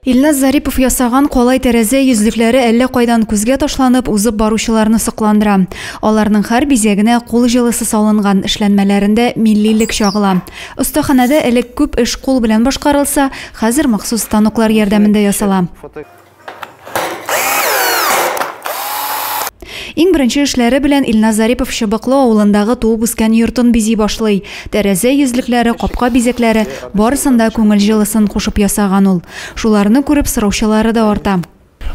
Илназ Зарипов ясаган калай тәрәзә йөзлекләре әллә кайдан күзгә ташланып, узып баручыларны сокландыра. Аларның һәр бизәгенә кул җылысы салынган, эшләнмәләрендә миллилек чагыла. Остаханәдә элек күп эш кул белән башкарылса, хәзер махсус станоклар ярдәмендә ясала. Иң беренче эшләре белән Илназ Зарипов Чыбыклы авылындагы туып үскән йортын бизи башлый. Тәрәзә йөзлекләре, капка бизәкләре, барысын да күңел җылысын кушып ясаган ул. Шуларны күреп, сораучылары да арта.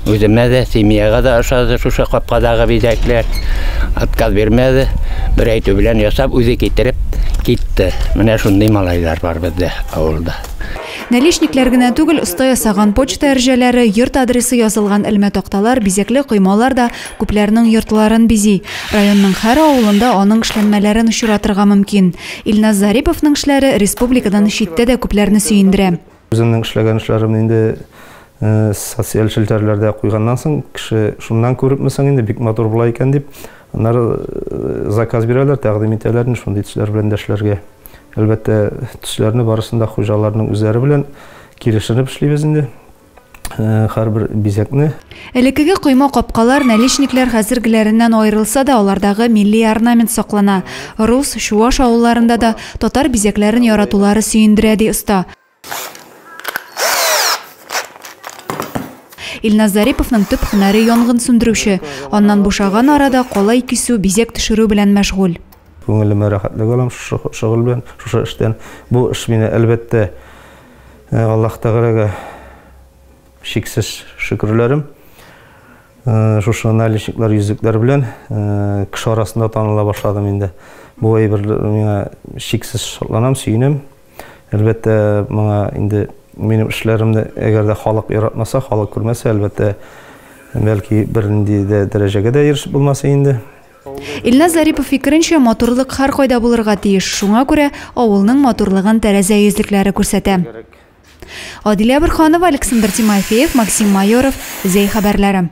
Үземә дә, семьяга да ошады шушы капкадагы бизәкләр. Отказ бирмәде. Бер әйтү белән ясап, үзе китереп китте. Менә шундый малайлар бар бездә авылда. Наличниклар генә түгел, оста ясаган почта әрҗәләре, йорт адресы язылган элмә такталар, бизәкле коймалар да күпләрнең йортларын бизи. Районның һәр авылында аның эшләнмәләрен очратырга мөмкин. Илназ Зариповның эшләре республикадан читтә дә күпләрне сөендерә. Үземнең эшләгән эшләремне инде социаль челтәрләрдә куйганнан соң, кеше шуннан күрепме соң инде, бик матур була икән дип, аннары заказ бирәләр, тәкъдим итәләр инде шундый төсләр белән дә эшләргә. Әлбәттә, төсләрне барысын да хуҗаларның үзләре белән килешенеп эшлибез инде. Һәрбер бизәкне. Элеккеге койма-капкалар, наличниклар хәзергеләреннән аерылса да, алардагы милли орнамент саклана. Рус, чуаш авылларында да татар бизәкләрен яратулары сөендерә, ди оста. Илназ Зариповның төп һөнәре янгын сүндерүче. Аннан бушаган арада калай кисү, бизәк төшерү белән мәшгуль. Күңелемә рәхәтлек алам шушы шөгыль белән, шушы эштән. Бу эш мине, әлбәттә, Аллаһ Тәгаләгә чиксез шөкерләрем. Шушы наличниклар, йөзекләр белән кеше арасында таныла башладым инде. Бу әйбер миңа чиксез шатланам, сөенәм. Әлбәттә, моңа инде минем эшләремне әгәр дә халык яратмаса, халык күрмәсә, әлбәттә, бәлки бернинди дә дәрәҗәгә дә ирешеп булмас инде. Илназ Зарипов фикеренчә, матурлык һәркайда булырга тиеш. Шуңа күрә авылның матурлыгын тәрәзә йөзлекләре күрсәтә. Адилә Борһанова, Александр Тимофеев, Максим Майоров, Зәй хәбәрләре.